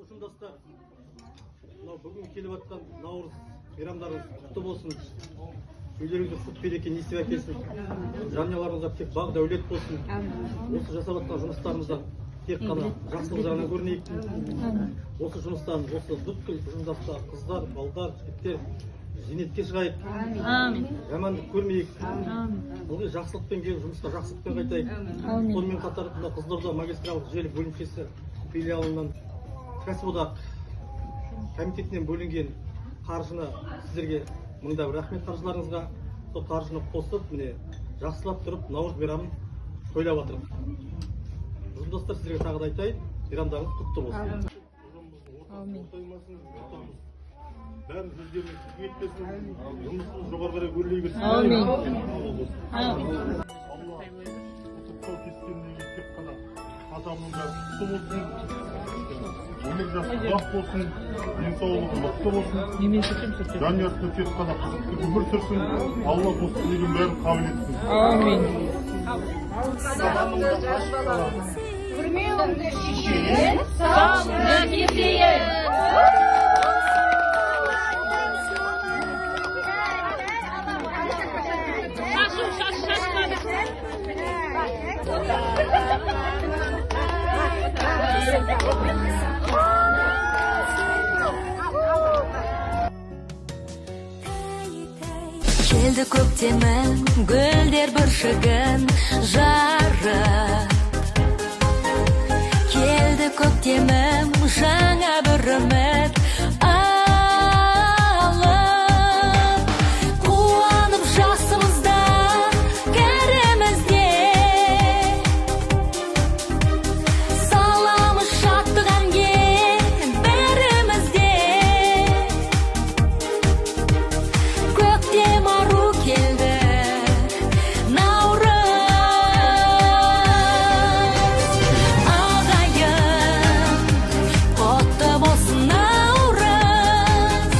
Ұжымдастар, мынау бүгін келіп жатқан наурыз мейрамдарыңыз құтты болсын. Үйлеріңізге құт береке несібе әкелсін. Жанұяларыңызға тек бақ дәулет болсын. Осы жасап жатқан жұмыстарымызда тек қана жақсылық жағынан көрінейік. Осы жұмыстан осы бүткіл ұжымдастар, қыздар, балдар, жігіттер зейнетке шығайық. Амин. Жамандық көрмейік. Ылғи жақсылықпен келіп, жұмысқа жақсылықпен қайтайық. Сонымен қатар мына Қызылорда магистралдық желі бөлімшесі филиалынан кәсіподақ комитетінен бөлінген қаржыны сіздерге мыңда бір рахмет қаржыларыңызға. Сол қаржыны қосып, міне жақсылап тұрып наурыз мейрамын тойлап жатырмыз. Ұжымдастар, сіздерге тағы да айтайын, мейрамдарыңыз құтты болсын. Әумин. Бәрін өздеріңіз етпесін, жұмысымыз жоғары қарай өрлей берсін. Әумин. Алла осы тұсау кескеннен кейін тек қана адамның бәрі құтты болсын, өмір жасы ұзақ болсын, денсаулығы мықты болсын, жанұясында тек қана қызықты өмір сүрсін, Алла осы тілеген бәрін қабыл етсін. Әумин. Күрмеуіңді шешейін, сауымды кесейін. Шашу, шаш, шашпады. Келді көктемім, гүлдер бүршігін жарып. Келді көктемім, жаңа бір үміт алып. Қуанып жасымызда, кәрімізде. Саламыз шаттық әнге бәріміз де. Көктем ару келді, наурыз. Ағайын, құтты болсын наурыз.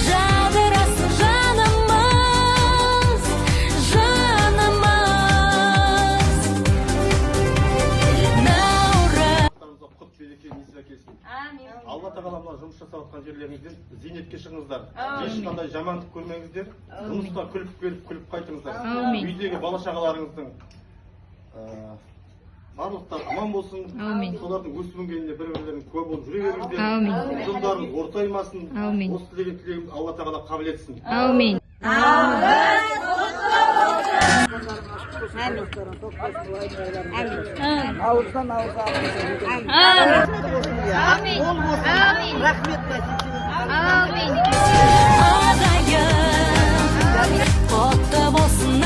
Жадырасын жанымыз, жанымыз. Наурыз. Құт береке несібе әкелсін. Алла тағала мына жұмыс жасап жатқан жерлеріңізден зейнетке шығыңыздар. Ешқандай жамандық көрмеңіздер. Жұмысқа күліп келіп, күліп қайтыңыздар. Әумин. Үйдегі бала шағаларыңыздың барлықтары аман болсын. Әумин. Солардың өсіп өнгеніне бір бірлерінің куә болып жүре беріңіздер. Әумин. Ұжымдарыңыз ортаймасын. Әумин. Осы тілеген тілегімді Алла тағала қабыл етсін. Әумин. Ауыздан ауызға. Әумин. Мол болсын. Әумин. Рахмет. Әумин. Ағайын, құтты болсын.